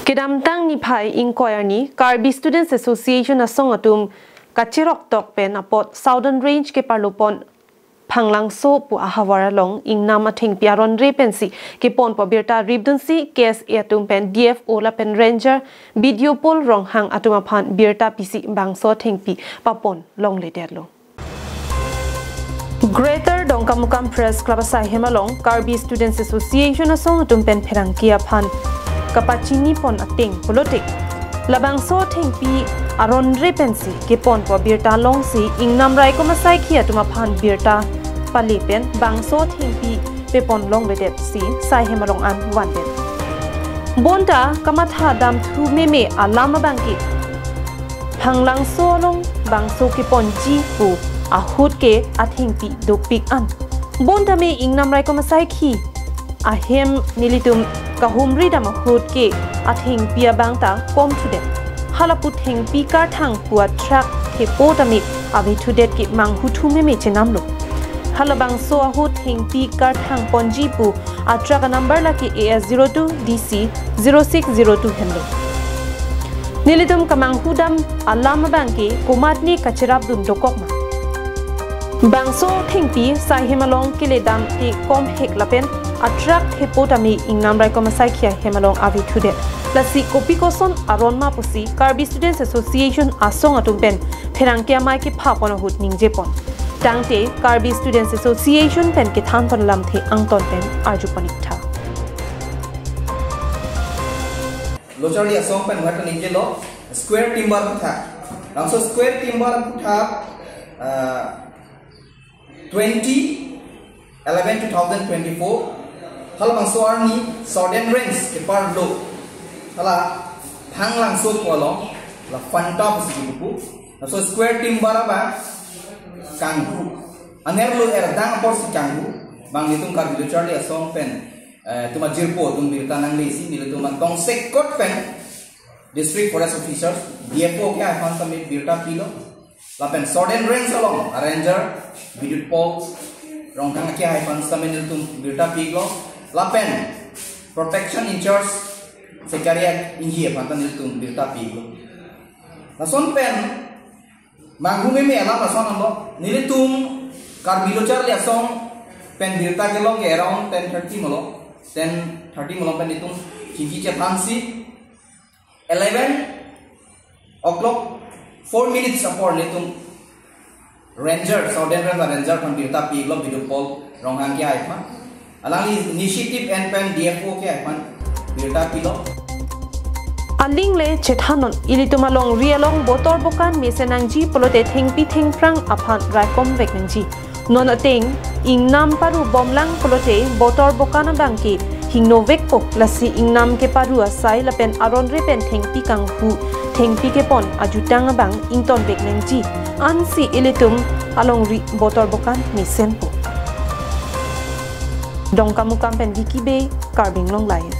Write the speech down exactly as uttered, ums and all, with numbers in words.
Kedamtang niphai ingkoi arni Karbi Students Association asong atum kacheroktok pen apot Southern Range keparlopon Phanglangso pu ahavar along ingnam athengpi aron re pensi keponpo birta ripdunsi K S A atum pen D F O lapen Ranger, B D O Pol Ronghang atum aphan birta pisi bangso athengpi papon longledetlo. Greater Dongkamukam Press Club asai hem along Karbi Students Association asong atum pen pherangke aphan kapachinipon ateng pulote labangso athengpi aron re pensi keponpo birta longsi ingnam raikom asaikhi atum aphan birta pale pen bangso athengpi pepon longledetsi sai hem along an vandet. Bonta kamatha damthu meme alam abangke Phanglangso along bangso keponji pu ahut ke athengpi dopik an. Bonta me ingnam raikom asaikhi ahem nelitum kahumri dam ahut ke athengpi abang ta komthudet. Halapu thengpi karthang pu atruck thepo tame avethudet ke manghu thu meme chenamlo. Halabangso ahut thengpi karthang ponji pu atruck anumber lake A S zero two D C zero six zero two henlo. Nelitum kamanghu dam alam abangke komatne kacherapdun dokokma. Bangso thengpi sai hem along keledam te komhek lapen atruck thepo tame ingnam raikom asaikhi ahem along avethudet. Lasi kopi koson aron ma pusi Karbi Students Association asong atum pen pherangke amei kephapon ahut ningjepon. Tangte Karbi Students Association pen kethanpon alamthe angton pen arjupon ik tha. Lo charli asong pen wata ningjelo square timber kutha. Labangso square timber kutha, ah, twenty eleven two thousand twenty-four. Halabangso arni Southern Range keparlo. Hala Phanglangso pu along la Fanta pusi kipu. Labangso square timber abang kanghu. Anerlo erdang apor si kanghu. Bang nelitum Karbi Lo Charli Asong pen, eh, itum ajirpo atum birta nanglesi, nelitum an tongsekot pen District Forest Officers, D F O ke aphan sitame birta pilo. Lapen Southern Range along a Ranger, Bidut Paul Ronghang ke aphan sitame nelitum birta pilo. Lapen Protection In Charge Secretary Inghi aphan ta nelitum birta pilo. Lason pen manghu meme alam lason anlo, nelitum Karbi Lo Charli Asong pen birta kelong ke around ten thirty malom, ten thirty malom pen nelitum chingki chethansi eleven o'clock four minutes apor nelitum Ranger, Southern Range Ranger aphan birta pilo, Bidut Paul Ronghang ke aphan. Alangli initiative en pen D F O ke aphan birta pilo. Aling le chethanon, ilitum alongri along botor bokan mesen nangji pulote thengpi thengphrang aphan raikom vek nangji. Non ateng ingnam paru bomlang pulote botor bokan abang ke hingno vekpo, lasi ingnam keparu asai lapen aron re pen thengpi kanghu, thengpi kepon ajutang abang ington vek nangji. Ansi ilitum alongri botor bokan mesenpo. Dongkamukam pen Vicky Bey, Karbi Anglong Live.